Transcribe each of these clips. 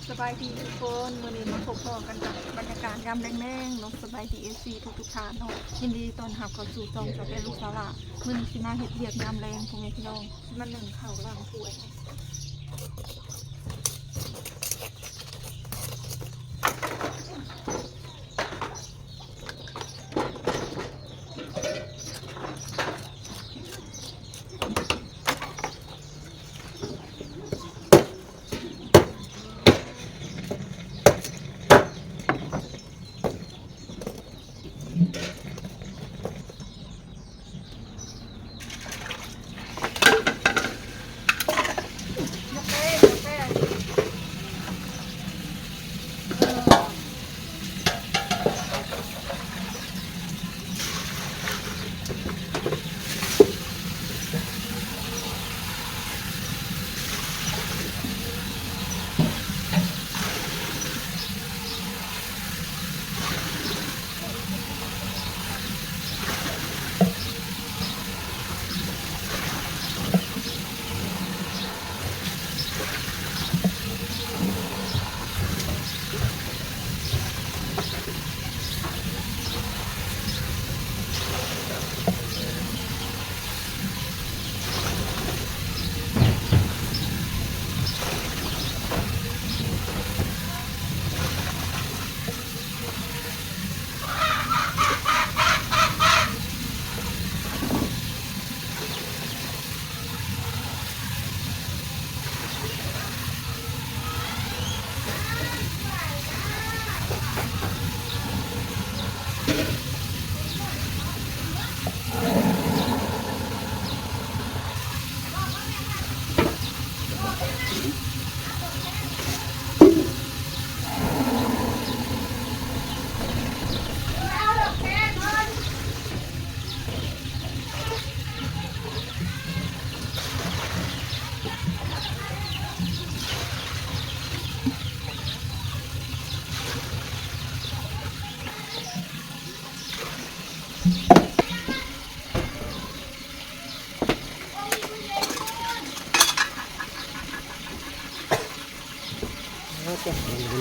ສະບາຍດີທຸກຄົນ, ມື້ນີ້ມາພົບພໍ້ກັນກັບບັນຍາກາດຍາມແລງໆເນາະ. ສະບາຍດີ ເອັຟຊີ ທຸກໆທ່ານເນາະ, ຍິນດີຕ້ອນຮັບເຂົ້າສູ່ຊ່ອງສາວແກ້ວລູກສາວຫຼ້າ. ມື້ນີ້ຊິມາເຮັດວຽກຍາມແລງ ພໍ່ແມ່ພີ່ນ້ອງ, ຊິມາໜຶ້ງເຂົ້າລ້າງຖ້ວຍ.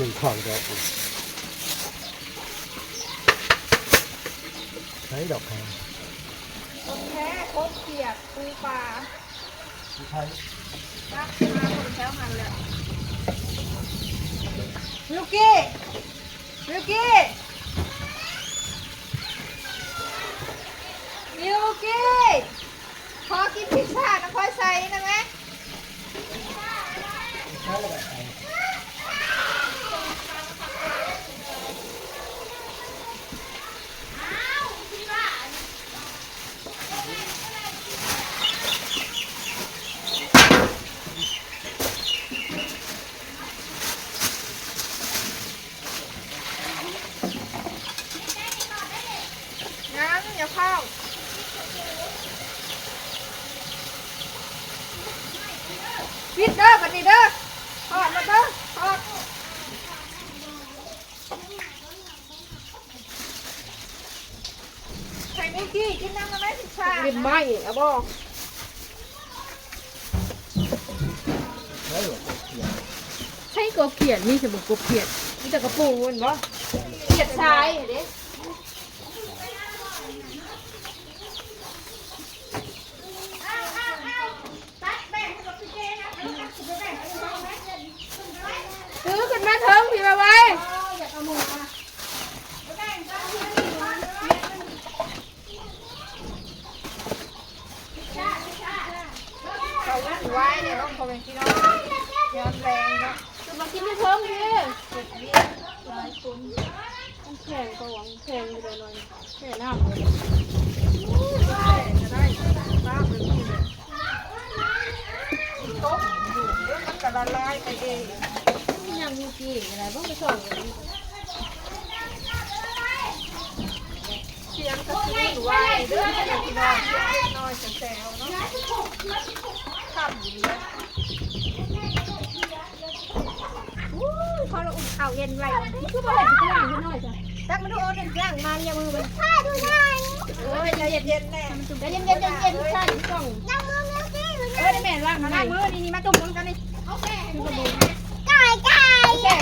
ໜຶ່ງເຂົ້າແລ້ວ ໃສ່ດອກແຄ ກົບແຄ ກົບຂຽດ ປູປາ ໃສ່ ຕັກມາຄົນແຖວຫັ້ນແຫຼະ. ມິວກີ້ ມິວກີ້ ມິວກີ້ ຂໍກິນພິຊຊ່ານຳຂ້ອຍໃສ່ນະແມ່. ຍັງ ຢ່າຟ້າວ ປິດເດີ ບັດນີ້ເດີ ຖອດລະເດີ ຖອດ. ໃຫ້ມິວກີ້ກິນນຳໄດ້ ພິຊຊ່າ ເລັບໄມ້ເອົາບໍ່? ໃສ່ກົບຂຽດ ມີແຕ່ບໍ່ກົບຂຽດ ມີແຕ່ກະປູແມ່ນບໍ່? ຂຽດຊາຍເດ້. ຖືຂຶ້ນມາເທິງພີ້ ມາໄວ. ເຂົ້າໄວ້ເດີເນາະ ພໍ່ແມ່ພີ່ນ້ອງ ຍາມແລງເນາະ ຂຶ້ນມາກິນຢູ່ເທິງພີ້. ເຮັດວຽກຫຼາຍຄົນ ມັນແຂງກະຫວັງ ແຂງຢູ່ໄດ໋ໜ້ອຍໜຶ່ງ ແຊ່ນ້ຳ ແຊ່ກະໄດ້ ຕາກແບບນີ້ແຫຼະ. ຕົ້ມຢູ່ ດຽວມັນກະລະລາຍໄປເອງ. ຍັງມີປີກະໄດ້ ບໍ່ໄປສ່ອງກັນ. ສຽງກະຊິໄວເດີພີ່ນ້ອງ ສຽງເດັກນ້ອຍແຊວໆເນາະ ຄ່ຳຢູ່ເນາະ. ອູ້ຍ ພໍລະອຸ່ນເຂົ້າເຢັນໄວ້ ຄືບໍ່ເຫັນໄປລ້າງເດັກນ້ອຍຊະ. ຕັກມາດູ ເອົາໜຶ່ງລ້າງມາ ຢ່າມືມັນ. ໂອ້ຍ ໃຈເຢັນໆແດ່ ໃຈເຢັນໆ ໃຈເຢັນໆ ໃສ່ກ່ອງ ລ້າງມື ເອີ ນີ້ແມ່ລ້າງ ມາລ້າງມື ນີ້ໆ ມາຕຸ້ມນຳກັນນີ້ ເອົາແຊ່ໃຫ້ຜູ້ໃດ ໄກ່ ໄກ່ ແຊ່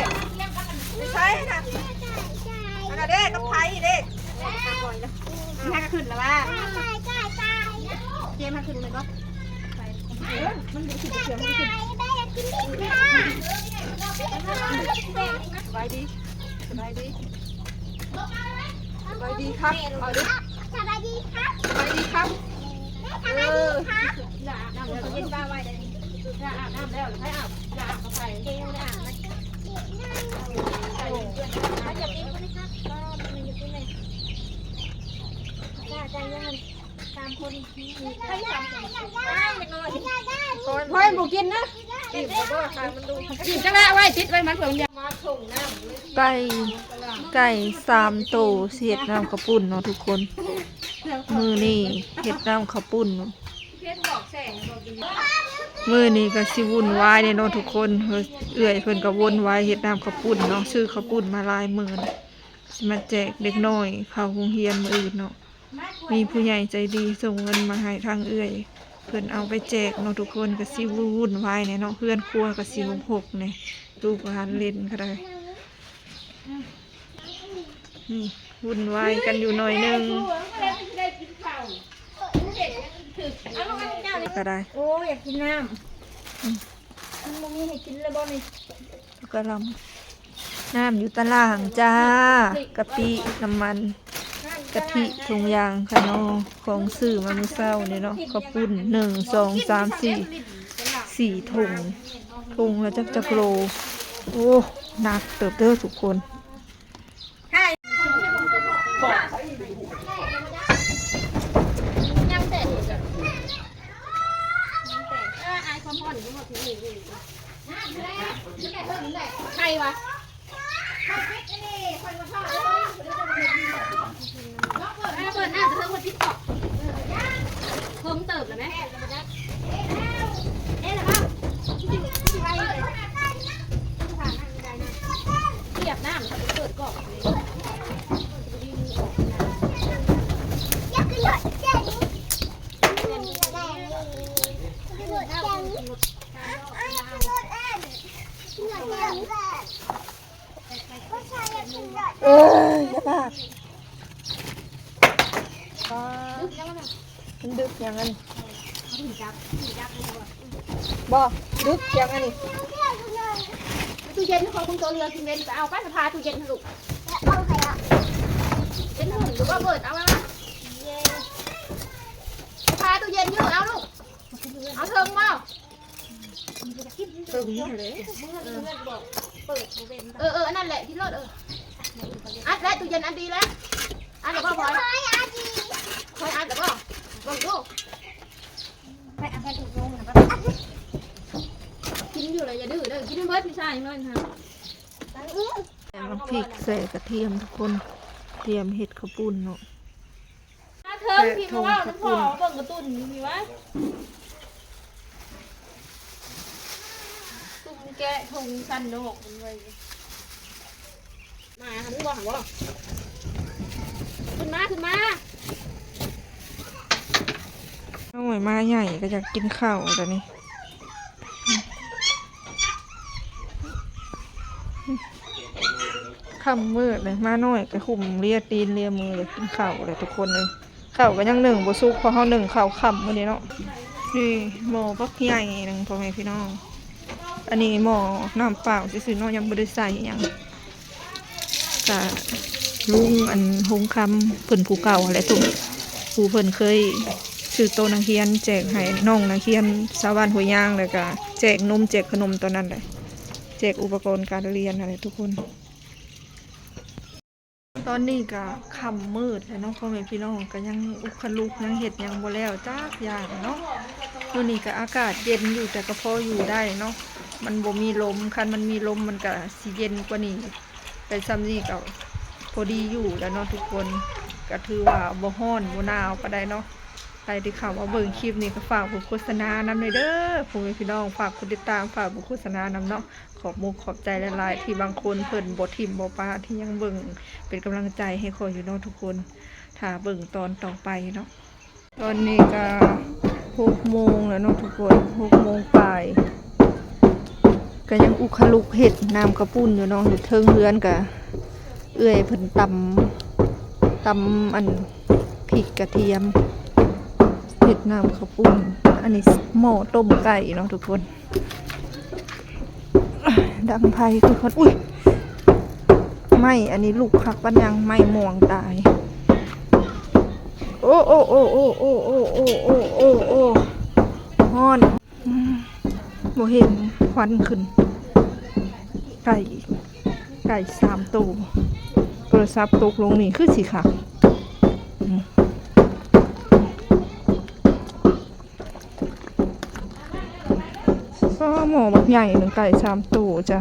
ສະບາຍດີ ສະບາຍດີ ສະບາຍດີຄັບ ເອົາເດີ້ ສະບາຍດີຄັບ ສະບາຍດີຄັບ ເອີ ສະບາຍດີຄັບ ຢ່າອາບນ້ຳແລ້ວ ເຢັນປາໄວ້ເດີ້ ຢ່າອາບນ້ຳແລ້ວ ໃຜອາບ ຢ່າອາບກັບໃຜ ເກງບໍ່ໄດ້ອາບນະ ໃສ່ເພື່ອນ ຢ່າກິນ ບໍ່ໄດ້ຄັບ ກໍມັນຢູ່ກິນເລີຍ ຈ້າ ຈ່າ ຢ່າ ສາມຄົນ ພອຍບໍ່ກິນນະ ອີ່ມແລ້ວບໍ່ ຖ້າມັນດູ ອີ່ມຈັ່ງລະ ເອົາໄວ້ຕິດໄວ້ມັນເພື່ອມັນຢາກ ໄກ່ ໄກ່ສາມໂຕ ຊິເຮັດນ້ຳເຂົ້າປຸ້ນເນາະທຸກຄົນ ມື້ນີ້ເຮັດນ້ຳເຂົ້າປຸ້ນ ມື້ນີ້ກໍຊິວຸ່ນວາຍແດ່ເນາະທຸກຄົນ ເອື້ອຍເພິ່ນກໍວົນວາຍເຮັດນ້ຳເຂົ້າປຸ້ນເນາະ ຊື້ເຂົ້າປຸ້ນມາຫຼາຍມື້ ຊິມາແຈກເດັກນ້ອຍເຂົ້າໂຮງຮຽນມື້ອື່ນເນາະ ມີຜູ້ໃຫຍ່ໃຈດີສົ່ງເງິນມາໃຫ້ທາງເອື້ອຍເພິ່ນເອົາໄປແຈກເນາະທຸກຄົນ ກໍຊິວຸ່ນວາຍແດ່ເນາະ ເຮືອນຄົວກໍຊິຮົກໆແດ່ ລູກຫຼານເຫຼັ້ນກໍໄດ້ ນີ້ວຸ່ນວາຍກັນຢູ່ໜ້ອຍໜຶ່ງ ກໍໄດ້ ໂອ້ຍ ຢາກກິນນ້ຳ ອືມ ມັນບໍ່ມີໃຫ້ກິນແລ້ວບໍ່ນີ້ ກະລຳ ນ້ຳຢູ່ຕາລ່າງຈ້າ ກະປິ ນ້ຳມັນ ກະທິ ຖົງຢາງ ຂະໜໍ່ ຂອງຊື້ມາມື້ເຊົ້ານີ້ເນາະ ເຂົ້າປຸ້ນ ໜຶ່ງ ສອງ ສາມ ສີ່ ສີ່ຖົງ ຖົງລະຈັກ ຈັກໂລ ໂອ້ ໜັກເຕີບເດີທຸກຄົນ. ໃຄວະ? ເປີດນ້ຳເທິງ ເພິ່ນປິດເກາະ ເພີ່ມເຕີບແລ້ວແມະ ເອະລະເວົ້າ ສຽບນ້ຳ ເປີດເກາະ ເອີຍ ຢ່າພາກ ປາ ມັນດຶກຫຍັງອັນນີ້ ບໍ່ ດຶກຫຍັງອັນນີ້ ຕູ້ເຢັນຂອງຄຸນໂຕເຫຼືອກິນເວັນ ໄປເອົາໄປ ສະພາຕູ້ເຢັນຫັ້ນລູກ ເຢັນຫຸ່ນຫຼືວ່າເບີດ ເອົາມາ ສະພາຕູ້ເຢັນຢູ່ ເອົາລູກ ເອົາເທິງບໍ່? ເອີ ເອີ ອັນນັ້ນແຫຼະ ກິນໂລດ ເອີ ອັດແລ້ວ ຕູ້ເຢັນອັດດີແລ້ວ ອັດແລ້ວບໍ່ພອຍ ພອຍອັດແລ້ວບໍ່ ເບິ່ງດູ ໄປເອົາໄປຖົງລົງນະ ກິນຢູ່ແລ້ວຢ່າດື້ເດີ ກິນໃຫ້ເບິດ ມີຊາຫຍັງໜ້ອຍນະ ໝາກພິກໃສ່ກະທຽມທຸກຄົນ ກະທຽມເຮັດເຂົ້າປຸ້ນເນາະ. ມາເທີງ ແກະຖົງເຂົ້າປຸ້ນ ພີ່ມາເວົ້ານຳພໍ່ ເບິ່ງກາຕູນຢູ່ພີ້ວະ ຕຸ້ມແກະຖົງຊັ້ນນອກມັນໄວ້ ມາຫາມຶງບໍ່ ຫາບໍ່ ຂຶ້ນມາ ຂຶ້ນມາ ນ້ອຍມາໃຫຍ່ກໍຢາກກິນເຂົ້າແລ້ວນີ້. ຄ່ຳມືດເລີຍ ມານ້ອຍກໍຫຸ້ມເລຍຕີນເລຍມື ຢາກກິນເຂົ້າແລ້ວທຸກຄົນເອີຍ ເຂົ້າກໍຍັງໜຶ້ງບໍ່ສຸກ ເພາະເຮົາໜຶ້ງເຂົ້າຄ່ຳມື້ນີ້ເນາະ ນີ້ໝໍ້ບັກໃຫຍ່ໜຶ່ງ ພໍ່ແມ່ພີ່ນ້ອງ ອັນນີ້ໝໍ້ນ້ຳເປົ່າຊື່ໆເນາະ ຍັງບໍ່ໄດ້ໃສ່ຫຍັງ ກະລຸງອັນ ຫົງຄຳ ເພິ່ນຜູ້ເກົ່າຫັ້ນແຫຼະທຸກ ຜູ້ເພິ່ນເຄີຍຊື້ໂຕະນັກຮຽນແຈກໃຫ້ນ້ອງນັກຮຽນຊາວບ້ານຫ້ວຍຍາງ ແລ້ວກະແຈກນົມແຈກຂະໜົມຕອນນັ້ນແຫຼະ ແຈກອຸປະກອນການຮຽນຫັ້ນແຫຼະທຸກຄົນ. ຕອນນີ້ກະຄ່ຳມືດແລ້ວເນາະ ພໍ່ແມ່ພີ່ນ້ອງ ກະຍັງອຸກຄະລຸກ ຍັງເຮັດຫຍັງບໍ່ແລ້ວຈັກຢ່າງເນາະ ມື້ນີ້ກະອາກາດເຢັນຢູ່ ແຕ່ກະພໍຢູ່ໄດ້ເນາະ ມັນບໍ່ມີລົມ ຄັນມັນມີລົມມັນກະຊິເຢັນກວ່ານີ້ ໄປຊ່ຳນີ້ກໍພໍດີຢູ່ແລ້ວເນາະທຸກຄົນ ກໍຖືວ່າບໍ່ຮ້ອນບໍ່ໜາວປານໃດເນາະ ໃຜທີ່ເຂົ້າມາເບິ່ງຄລິບນີ້ກໍຝາກບົດໂຄສະນານຳແດ່ເດີ ພໍ່ແມ່ພີ່ນ້ອງ ຝາກກົດຕິດຕາມ ຝາກບົດໂຄສະນານຳເນາະ ຂອບມຸກຂອບໃຈຫຼາຍໆ ທີ່ບາງຄົນເພິ່ນບໍ່ຖິ້ມບໍ່ປະ ທີ່ຍັງເບິ່ງເປັນກຳລັງໃຈໃຫ້ຂ້ອຍຢູ່ເນາະທຸກຄົນ ຖ້າເບິ່ງຕອນຕໍ່ໄປເນາະ. ຕອນນີ້ກະຫົກໂມງແລ້ວເນາະທຸກຄົນ ຫົກໂມງປາຍ ກະຍັງອຸກຄະລຸກເຮັດນ້ຳເຂົ້າປຸ້ນຢູ່ເນາະ ຢູ່ເທິງເຮືອນກະເອື້ອຍເພິ່ນຕຳ ຕຳອັນພິກກະທຽມ ເຮັດນ້ຳເຂົ້າປຸ້ນ ອັນນີ້ໝໍ້ຕົ້ມໄກ່ເນາະທຸກຄົນ. ດັງໄຟຄືຄົນ ອຸ້ຍ ໄມ້ອັນນີ້ລຸກຄັກປານຫຍັງ ໄມ້ມ່ວງຕາຍ. ໂອ້ ໂອ້ ໂອ້ ຮ້ອນ. ອືມ ບໍ່ເຫັນຄວັນຂຶ້ນ. ໄກ່ ໄກ່ສາມໂຕ. ໂທລະສັບຕົກລົງນີ້ຄືຊິຄັກ. ອືມ ອໍ ໝໍ້ບັກໃຫຍ່ໜຶ່ງ ໄກ່ສາມໂຕຈ້ະ.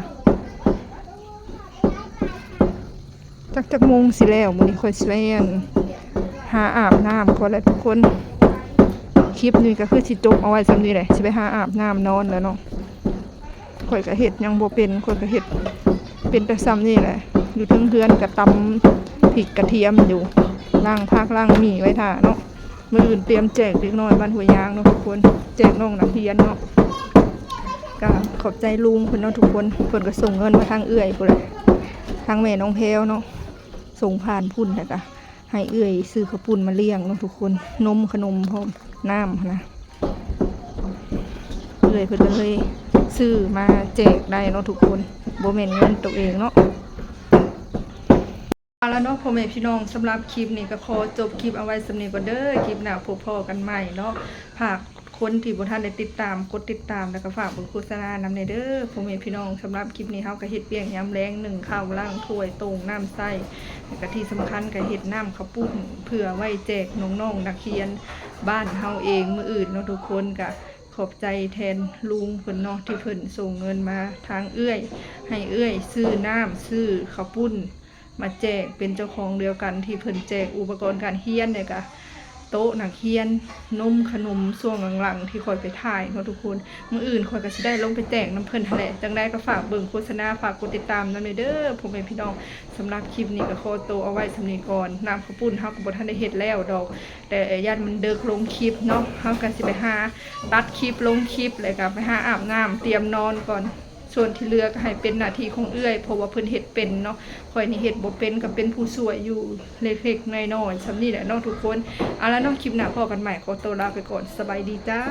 ຈັກ ຈັກໂມງຊິແລ້ວ ມື້ນີ້ຂ້ອຍຊິໄປ ອັ່ນ ຫາອາບນ້ຳກ່ອນແຫຼະທຸກຄົນ. ຄລິບນີ້ກໍຄືຊິຈົບເອົາໄວ້ສ່ຳນີ້ແຫຼະ ຊິໄປຫາອາບນ້ຳນອນແລ້ວເນາະ. ຂ້ອຍກໍເຮັດຫຍັງບໍ່ເປັນ ຂ້ອຍກໍເຮັດເປັນແຕ່ສ່ຳນີ້ແຫຼະ. ຢູ່ເທິງເຮືອນກໍຕຳພິກກະທຽມຢູ່ ລ້າງຜັກລ້າງໝີ່ໄວ້ຖ້າເນາະ. ມື້ອື່ນຕຽມແຈກເດັກນ້ອຍບ້ານຫ້ວຍຍາງເນາະທຸກຄົນ ແຈກນ້ອງນັກຮຽນເນາະ. ກໍຂອບໃຈລຸງເພິ່ນເນາະທຸກຄົນ ເພິ່ນກໍສົ່ງເງິນມາທາງເອື້ອຍພຸ້ນແຫຼະ ທາງແມ່ນ້ອງແພວເນາະ ສົ່ງຜ່ານພຸ້ນ ແລ້ວກໍໃຫ້ເອື້ອຍຊື້ເຂົ້າປຸ້ນມາລ້ຽງເນາະທຸກຄົນ ນົມຂະໜົມພ້ອມ ນ້ຳຫັ້ນນະ. ເອື້ອຍເພິ່ນກໍເລີຍຊື້ມາແຈກໄດ້ເນາະທຸກຄົນ ບໍ່ແມ່ນເງິນໂຕເອງເນາະ. ເອົາລະເນາະ ພໍ່ແມ່ພີ່ນ້ອງ ສຳລັບຄລິບນີ້ກໍຂໍຈົບຄລິບເອົາໄວ້ສ່ຳນີ້ກ່ອນເດີ. ຄລິບໜ້າພົບພໍ້ກັນໃໝ່ເນາະ. ຝາກຄົນທີ່ບໍ່ທັນໄດ້ຕິດຕາມ ກົດຕິດຕາມ ແລ້ວກໍຝາກເບິ່ງໂຄສະນານຳແດ່ເດີ ພໍ່ແມ່ພີ່ນ້ອງ. ສຳລັບຄລິບນີ້ເຮົາກໍເຮັດວຽກຍາມແລງ ໜຶ້ງເຂົ້າ ລ້າງຖ້ວຍ ໂຕ່ງນ້ຳໃຊ້ ແລ້ວກໍທີ່ສຳຄັນກໍເຮັດນ້ຳເຂົ້າປຸ້ນ ເພື່ອໄວ້ແຈກນ້ອງໆນັກຮຽນບ້ານເຮົາເອງມື້ອື່ນເນາະທຸກຄົນ. ກໍຂອບໃຈແທນລຸງເພິ່ນເນາະ ທີ່ເພິ່ນສົ່ງເງິນມາທາງເອື້ອຍ ໃຫ້ເອື້ອຍຊື້ນ້ຳ ຊື້ເຂົ້າປຸ້ນ ມາແຈກ ເປັນເຈົ້າຂອງດຽວກັນທີ່ເພິ່ນແຈກອຸປະກອນການຮຽນ ແລ້ວກະໂຕະນັກຮຽນ ນົມຂະໜົມ ຊ່ວງຫຼັງໆທີ່ຂ້ອຍໄປຖ່າຍເນາະທຸກຄົນ. ມື້ອື່ນຂ້ອຍກໍຊິໄດ້ລົງໄປແຈກນຳເພິ່ນຫັ້ນແຫຼະ. ຈັ່ງໃດກໍຝາກເບິ່ງໂຄສະນາ ຝາກກົດຕິດຕາມນຳແດ່ເດີ ພໍ່ແມ່ພີ່ນ້ອງ. ສຳລັບຄລິບນີ້ກໍຂໍໂຕເອົາໄວ້ສ່ຳນີ້ກ່ອນ. ນ້ຳເຂົ້າປຸ້ນເຮົາກໍບໍ່ທັນໄດ້ເຮັດແລ້ວດອກ ແຕ່ຢ້ານມັນເດິກລົງຄລິບເນາະ ເຮົາກໍຊິໄປຫາຕັດຄລິບ ລົງຄລິບ ແລ້ວກໍໄປຫາອາບນ້ຳ ຕຽມນອນກ່ອນ. ສ່ວນທີ່ເຫຼືອກໍໃຫ້ເປັນໜ້າທີ່ຂອງເອື້ອຍ ເພາະວ່າເພິ່ນເຮັດເປັນເນາະ. ຂ້ອຍນີ້ເຮັດບໍ່ເປັນ ກໍເປັນຜູ້ຊ່ວຍຢູ່ເລັກໆນ້ອຍໆ ສ່ຳນີ້ແຫຼະເນາະທຸກຄົນ. ເອົາລະເນາະ ຄລິບໜ້າພໍ້ກັນໃໝ່ ຂໍໂຕລາໄປກ່ອນ ສະບາຍດີຈ້າ.